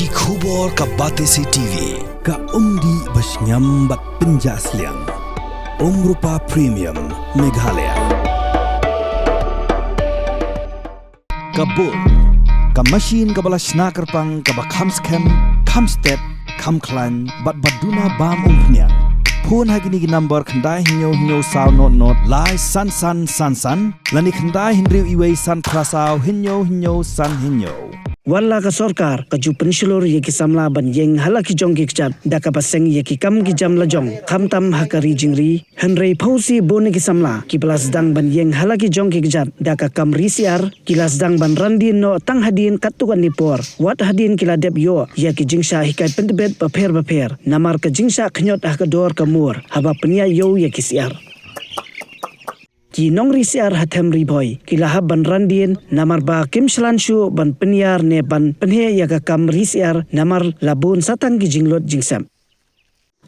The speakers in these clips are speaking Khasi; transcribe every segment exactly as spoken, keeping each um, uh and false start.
Ki khubor ka Batesi T V, ka umdih ba shngiam bad pynjah sliang. Umrupa Premium, Meghalaya. Ka bun, ka machine kaba la shna kyrpang kaba kham skhem, kham stet, kham khlaiñ, bad ba duna bam umphniang. Phone ha kine ki number khyndai hynñiew hynñiew saw not not lai san san san san, lane khyndai hynriew iwei san phra saw hynñiew hynñiew san hynñiew. Wat la ka sorkar ka ju pynshlur ïa ki samla ban ïeng ha la ki jong ki kjat da kaba seng ïa ki kam ki jam la jong, khamtam ha ka ri jingri, hynrei phewse bun ki samla kiba la sdang ban ïeng ha la ki jong ki kjat da ka kam ri syiar, ki la sdang ban ran dien noh tang hadien katto katne por, wat hadien ki la dep ïoh ïa ki jingshah hikai pyntbit bapher bapher, namar ka jingshah khñiot ha ka dor ka mur haba pynïaid ïew ïa ki syiar. Ki nongri syiar ha them Ri Bhoi ki la hap ban ran dien namar ba kim shlan shuh ban pynïar ne ban pynheh ïa ka kam ri syiar namar la bun satang ki jinglut jingsep.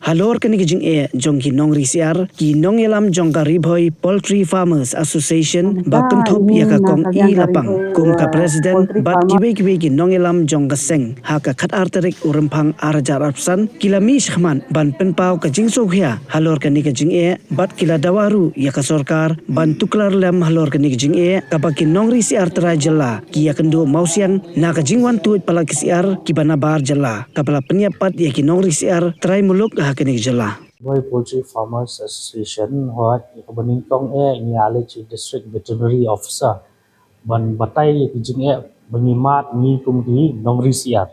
Halor kane ka jingeh jong ki nongri syiar, ki nongïalam jong ka Ri Bhoi Poultry Farmers Association ba kynthup ïa ka Kong E. Lapang kum ka president bad kiwei kiwei ki nongïalam jong ka seng, ha ka khatar tarik u Rymphang ar hajar arphew san ki la mih shakhmat ban pynpaw ka jingsngewkhia halor kane ka jingeh, bad ki la dawa ruh ïa ka sorkar ban tuklar lem halor kane ka jingeh kaba ki nongri syiar trai jylla ki ïakynduh mawsiang na ka jingwan tuid palat ki syiar kiba nabar jylla, kaba la pynïap pat ïa ki nongri syiar trai muluk ha kane ka jylla. Bhoi Poultry Farmers Association, hooid, ïa kaba nyngkong eh ngi ïaleit sha District Veterinary Officer ban batai ïa ki jingeh ba ngi mad ngi kum ki nongri syiar.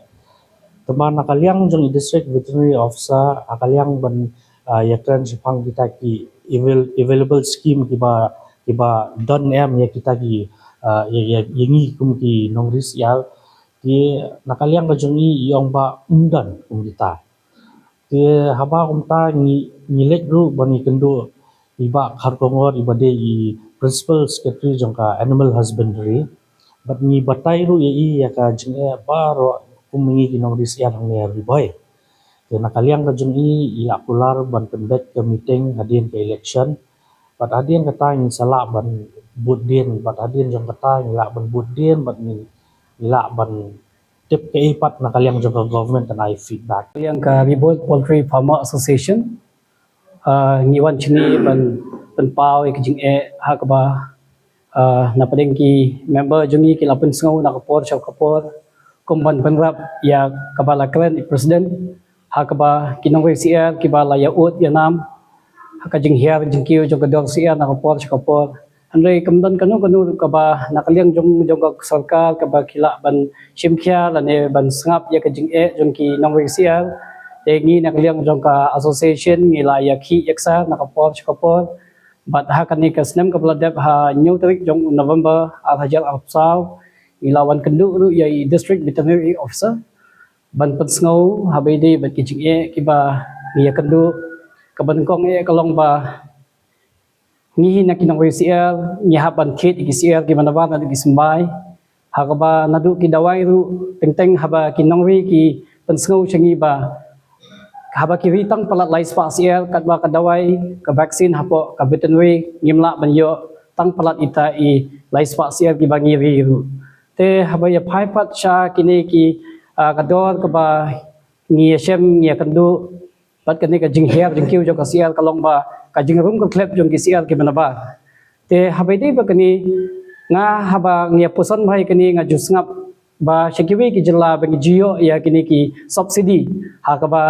Te ma na ka liang jong i District Veterinary Officer, ha ka liang ban, ah, ïakren shaphang kita ki avail-, available scheme kiba, kiba don em ïa kita ki, ah, ïa, ïa, ïa ngi kum ki nongri syiar. Te na ka liang ka jong i, i ong ba ym don kum kita. Te haba kumta ngi, ngi leit ruh ban ïakynduh i Bah Kharkongor iba dei i Principal Secretary jong ka Animal Husbandry. Bad ngi batai ruh ïa i ïa ka jingeh baroh kum ngi ki nongri syiar hangne ha Ri Bhoi. Te na ka liang ka jong i, i la kular ban pynbeit ka meeting hadien ka election. Bad hadien kata ngin sa lah ban bud dien, bad hadien jong kata ngi lah ban bud dien, bad ngi, ngi lah ban tip kaei pat na ka liang jong ka government kan ai feedback. Liang ka Ri Bhoi Poultry Farmer Association, ah, ngi wan shane ban pynpaw ïa ka jingeh ha kaba, ah, na pdeng ki member jong ngi ki la pynsngew na ka por sha ka por, kum ban pynrap ïa kaba la kren i president, ha kaba ki nongri syiar kiba la ïa ud ïa nam, ha ka jinghiar jingkiew jong ka dor syiar na ka por sha ka por. Hynrei kam don kano kano ruh kaba na ka liang jong, jong ka sorkar kaba ki lah ban shim khia lane ban sngap ïa ka jingeh jong ki nongri syiar. Te ngi na ka liang jong ka association ngi la ïa khih ïa ksar na ka por sha ka por. Bad ha kane ka snem kaba la dep, ha hynñiew tarik jong u November ar hajar arphew saw, ngi la wan kynduh ruh ïa i District Veterinary Officer ban pynsngew haba ïadei bad ki jingeh kiba ngi ïakynduh. Kaba nyngkong eh ka long ba ngi hi na ki nongri syiar ngi hap ban thied ïa ki syiar kiba nabar naduh ki symbai. Ha kaba naduh ki dawai ruh, teng teng haba ki nongri ki pynsngew sha ngi ba haba ki ri tang palat lai spah syiar, katba ka dawai, ka vaccine hapoh ka veterinary ngim lah ban ïoh tang palat ita i lai spah syiar kiba ngi ri ruh. Te haba ïa phai pat sha kine ki, ah, ka dor kaba ngi ïa shem ngi ïa kynduh bad kane ka jinghiar jingkiew jong ka syiar ka long ba ka jingrung ka khlep jong ki syiar kiba nabar. Te haba ïadei bad kane, nga haba ngi ïa puson bha ïa kane nga ju sngap ba sha kiwei ki jylla ba ngi ju ïoh ïa kine ki subsidy, ha kaba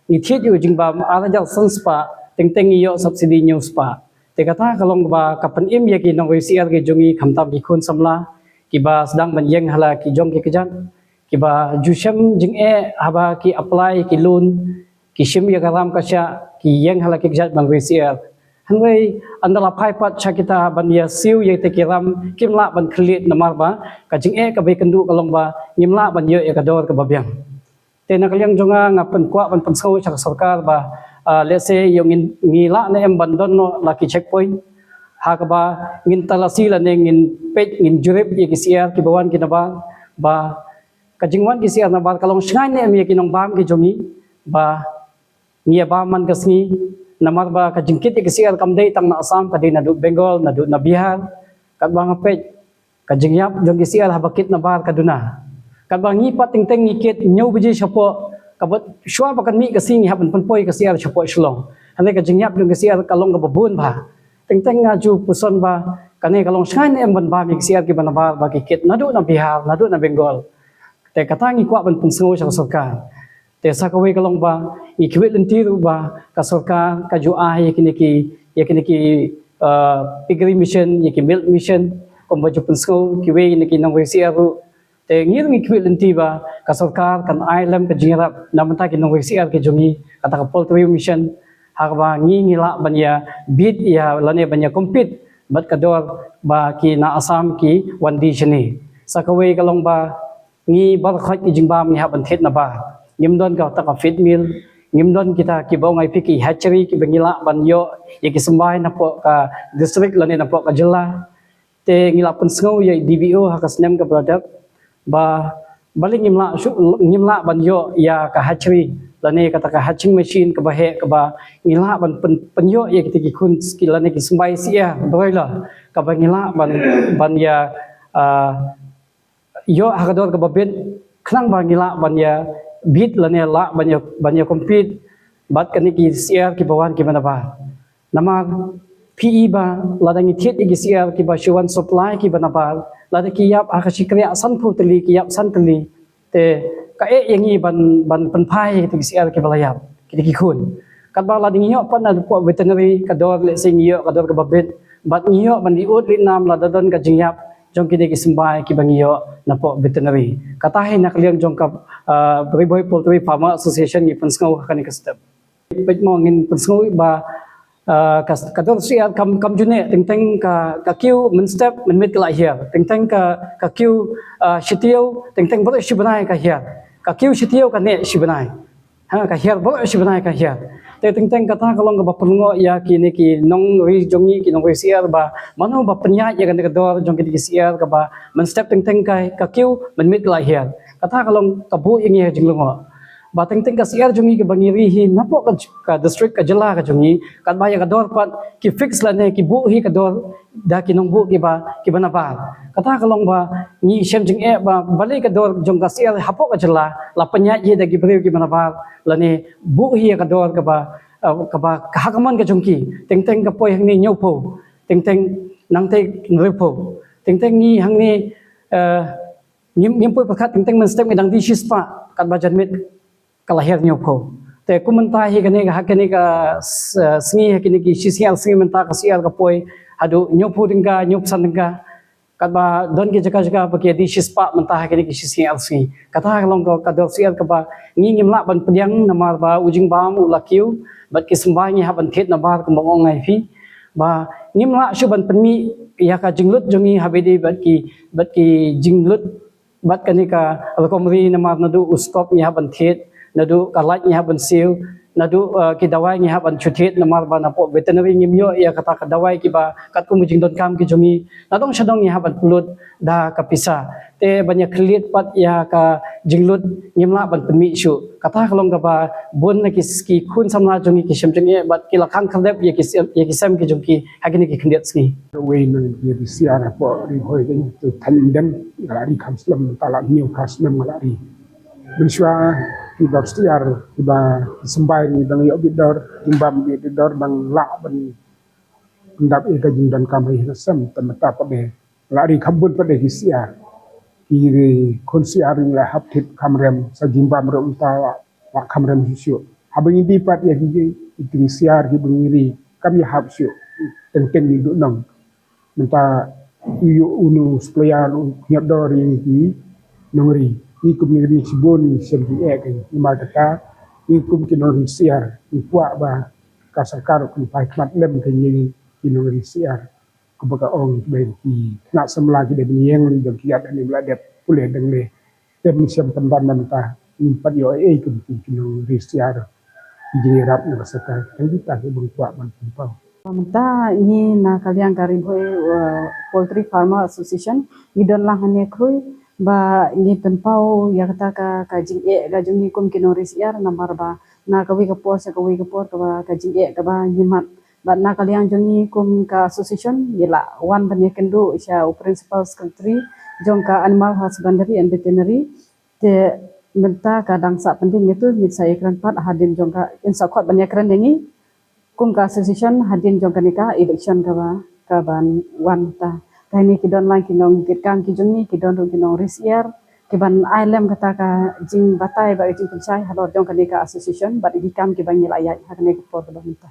ngi thied ïa u jingbam ar hajar san spah, teng teng ngi ïoh subsidy hynñiew spah. Te kata ka long ba ka pynim ïa ki nongri syiar ki jong ngi khamtam ki khun samla kiba sdang ban ïeng ha la ki jong ki kjat, kiba ju shem jingeh haba ki apply ki loan, ki shim ïa ka ram ka shah, ki ïeng ha la ki kjat ban ri syiar. Hynrei ynda la phai pat sha kita ban ïa siew ïa kita ki ram, kim lah ban khlieh namar ba ka jingeh kaba ïakynduh ka long ba ngim lah ban ïoh ïa ka dor kaba biang. Te na ka liang jong nga, nga pynkwah ban pynsngew sha ka sorkar ba, ah, let's say ïoh ngin, ngi lah ne em ban don noh la ki checkpoint, ha kaba ngin talasi lane ngin peit, ngin jurip ïa ki syiar kiba wan ki nabar, ba ka jingwan ki syiar nabar ka long shngaiñ ne em ïa ki nongbam ki jong ngi, ba ngi ïa bam man ka sngi, namar ba ka jingkit ïa ki syiar kam dei tang na Assam, ka dei naduh Bengal, naduh na Bihar. Katba nga peit, ka jingïap jong ki syiar haba kit nabar ka duna. Katba ngi pat teng teng ngi kit hynñiew baje shapoh, kaba shuwa ba kan mih ka sngi ngi hap ban pynpoi ka syiar shapoh Shillong. Hynrei ka jingïap jong ka syiar ka long kaba bun bha. Teng teng nga ju pyrshang ba kane ka long shngain em ban bam ïa ki syiar kiba nabar ba ki kit naduh na Bihar, naduh na Bengal. Te kata ngi kwah ban pynsngew sha ka sorkar. Te sa kawei ka long ba ngi khmih lynti ruh ba ka sorkar ka ju ai ïa kine ki, ïa kine ki, uh, piggery machine, ïa ki milk machine, kumba ju pynsngew kiwei na ki nongri syiar ruh. Te ngi ruh ngi khmih lynti ba ka sorkar kan ai lem ka jingïarap na bynta ki nongri syiar ki jong ngi, kata ka poultry machine, ha kaba ngi ngi lah ban ïa beat ïa lane ban ïa compete bad ka dor ba ki na Assam ki wan die shane. Sa kawei ka long ba ngi baroh khoit ki jingbam ngi hap ban thied nabar. Ngim don kata ka feed mill, ngim don kita kiba ong ai phi ki hatchery kiba ngi lah ban ïoh ïa ki symbai napoh ka district lane napoh ka jylla. Te ngi la pynsngew ïa i D V O ha ka snem kaba la dep ba balei ngim lah shu, ngim lah ban ïoh ïa ka hatchery lane kata ka hatching machine kaba heh kaba ngi lah ban pyn, pynïoh ïa kita ki khun ki lane ki symbai syiar broiler kaba ngi lah ban, ban ïa, ah, ïoh ha ka dor kaba bit khnang ba ngi lah ban ïa beat lane lah ban ïa, ban ïa compete bad kane ki syiar kiba wan kiba nabar. Namar phi i ba lada ngi thied ïa ki syiar kiba shu wan supply kiba nabar, lada ki ïap ha ka shi kriah sanphew tylli, ki ïap san tylli, te ka eh ïa ngi ban, ban pynphai ïa kita ki syiar kiba la ïap, kita ki khun. Katba lada ngi ïoh pat napoh veterinary ka dor, lehse ngi ïoh ka dor kaba bit bad ngi ïoh ban lyiur lynam lada don ka jingïap jong kine ki symbai kiba ngi ïoh napoh veterinary. Kata hi na ka liang jong ka, ah, Ri Bhoi Poultry Farmer Association ngi pynsngew ha kane ka step. Peit mo ngin pynsngew ba, ah, ka, ka dor syiar kam, kam ju neh, teng teng ka, ka kiew mynstep mynmiet ka la hiar, teng teng ka, ka kiew, ah, shi taïew teng teng baroh shi bnai ka hiar, ka kiew shi taïew ka neh shi bnai. Ha, ka hiar baroh shi bnai ka hiar. Te teng teng kata ka long kaba pynlyngngoh ïa kine ki nongri jong ngi, ki nongri syiar ba mano ba pynïaid ïa kane ka dor jong kine ki syiar kaba mynstep teng teng ka, ka kiew mynmiet ka la hiar. Kata ka long ka buh ïa ngi ha jinglyngngoh. Ba teng teng ka syiar jong ngi kaba ngi ri hi napoh ka, ka district, ka jylla ka jong ngi, katba ïa ka dor pat ki fix lane ki buh hi ka dor da ki nongbuh kiba, kiba nabar. Kata ka long ba ngi shem jingeh ba balei ka dor jong ka syiar hapoh ka jylla la pynïaid hi da ki briew kiba nabar lane buh hi ïa ka dor kaba, eh, kaba ka ha ka mon ka jong ki. Teng teng ka poi hangne hynñiewphew, teng teng nangtei hynriewphew, teng teng ngi hangne, eh, ngim, ngim poi pyrkhat, teng teng mynstep ngi dang die shispah, katba janmiet ka la hiar hynñiewphew. Te kum mynta hi kane ka, ha kane ka s-, eh, sngi, ha kine ki shisngi ar sngi mynta ka syiar ka poi haduh hynñiewphew tyngka, hynñiewphew san tyngka. Katba don ki jaka jaka ba ki die shispah mynta ha kine ki shisngi ar sngi. Kata ka long ka, ka dor syiar kaba ngi ngim lah ban pdiang namar ba u jingbam u la kiew bad ki symbai ngi hap ban thied nabar kumba ong ai phi. Ba ngim lah shuh ban pynmih ïa ka jinglut jong ngi ha bad ki, bad ki jinglut bad kane ka rukom ri namar naduh u skop ngi hap ban thied, naduh ka light ngi hap ban siew, naduh, eh, ki dawai ngi hap ban shu thied namar ba napoh veterinary ngim ïoh ïa kata ka dawai kiba katkum u jingdonkam ki jong ngi. Nadong shadong ngi hap ban pynlut da ka pisa. Te ban ïa khlieh pat ïa ka jinglut ngim lah ban pynmih shuh. Kata ka long kaba bun na ki, ki khun samla jong ngi ki shem jingeh bad ki la khang khyrdep ïa ki sem, ïa ki sem ki jong ki ha kine ki khyndiat sngi. Kawei na ki syiar hapoh Ri Bhoi ka ngi tu than dem, nga la ri kham slem, ta la hynñiew phra snem nga la ri. Mynshuwa ki dor syiar kiba ki symbai ngi dang ïoh bit dor, jingbam bit dor, dang lah ban pyndap ïa ka jingdonkam ha ïing ha sem, te mynta pat de la ri kham bun pat de ki syiar. Ki khun syiar ngi la hap thied kham rem, sa jingbam ruh mynta la, la kham rem shuh shuh. Haba ngi die pat ïa ki, ki, ki syiar kiba ngi ri kam ïahap shuh. Teng teng ngi duh nong. Mynta u ïoh uno u supplier u khñiot dor ïa ngi ki nongri. Ngi kum ngi ri shibun ngi shem jingeh ka ngi. Namar kata ngi kum ki nongri syiar ngi kwah ba ka sorkar kan pynkhmat lem ka ngi ki nongri syiar. Kaba ka ong ki dei ki khynnah samla ki dei ban ïeng, jong ki ïaid hangne ba la dep pule dang leh. Te mynsiem pynban na mynta ngim pat ïoh ei ei kum ki, ki nongri syiar. Ki jingïarap na ka sorkar, tang kita ki bym kwah ban pynpaw. Mynta ngi na ka liang ka Ri Bhoi, uh, Poultry Farmer Association, ngi don lang hangne khrui ba ngi pynpaw ïa kata ka, ka jingeh ka jong ngi kum ki nongri syiar, namar ba na kawei ka por sha kawei ka por kaba ka jingeh kaba ngi mad. Bad na ka liang jong ngi kum ka association ngi la wan ban ïakynduh sha u principal secretary jong ka Animal Husbandry and Veterinary, Te mynta ka dang sah pending ïa tu, ngin sa ïakren pat hadien jong ka, ngin sa khot ban ïakren ïa ngi kum ka association hadien jong kane ka election kaba, kaban wan mynta. Te hangne ki don lang ki nongkitkam ki jong ngi, ki don ruh ki nongriewspah kiban ai lem kata ka jingbatai bad ka jingpynshai halor jong kane ka association bad ki kam kiba ngi la ïaid ha kane ka por kaba mynta.